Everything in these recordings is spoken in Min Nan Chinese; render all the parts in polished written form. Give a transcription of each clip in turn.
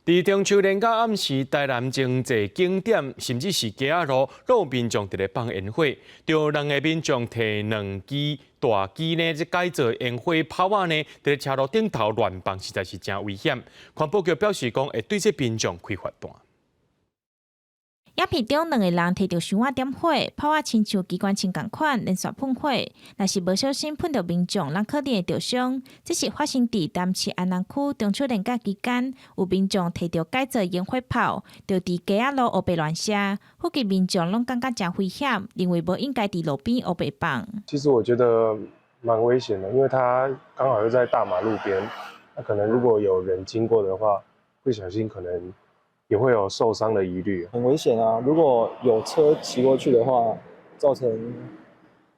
佇中秋連假暗時，台南真濟景點，甚至是街仔路，攏有民眾佇咧放煙火。著兩个民眾提兩支大支呢，這改造煙火炮仔呢，佇咧車路頂頭亂放，實在是誠危險。環保局表示講，會對這民眾開罰單。影片中兩个人提著箱仔點火，炮仔親像機關槍仝款連續噴火，若是無小心噴著民眾，攏可能會著傷。這是發生佇台南市安南區中秋連假期間，有民眾提著改造煙火炮，就佇街仔路烏白亂射，附近民眾攏感覺誠危險，認為無應該佇路邊烏白放。其實我覺得蠻危險的，因為它剛好又在大馬路邊，那可能如果有人經過的話，不小心可能也會有受傷的疑慮。很危險啊！如果有車騎過去的話，造成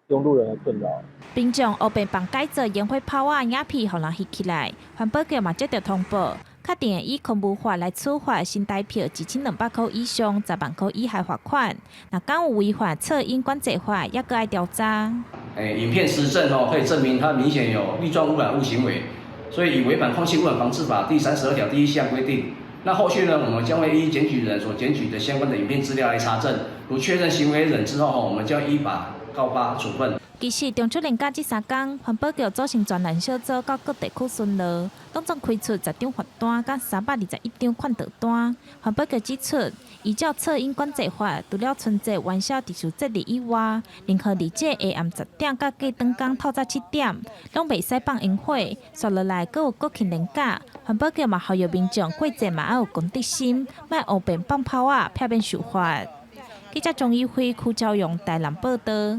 用路人的困擾。民眾烏白放改造煙火炮仔影片，予人翕起來，環保局嘛接著通報，確定會以空污法來處罰新台票1200塊以上10萬塊以下罰款。若敢有違反噪音管制法，猶閣愛調查。影片實證哦，可以證明他明顯有粒狀污染物行為，所以以違反空氣污染防治法第32條第1項規定。那後續呢，我們將會依檢舉人所檢舉的相關的影片資料來查證，如確認行為人之後，我們將依法告發處分。其實中秋連假這三工，環保局組成專案小組到各地區巡邏，攏總開出10張罰單，佮321張勸導單。環保局指出，依照噪音管制法，除了春節元宵特殊節日以外，任何日子下暗10點佮隔轉工透早7點，攏袂使放煙火。紲落來，閣有國慶連假，環保局嘛呼籲民眾過節嘛愛有公德心，莫烏白放炮仔，避免受罰。記者鍾一輝、柯昭勇台南報導。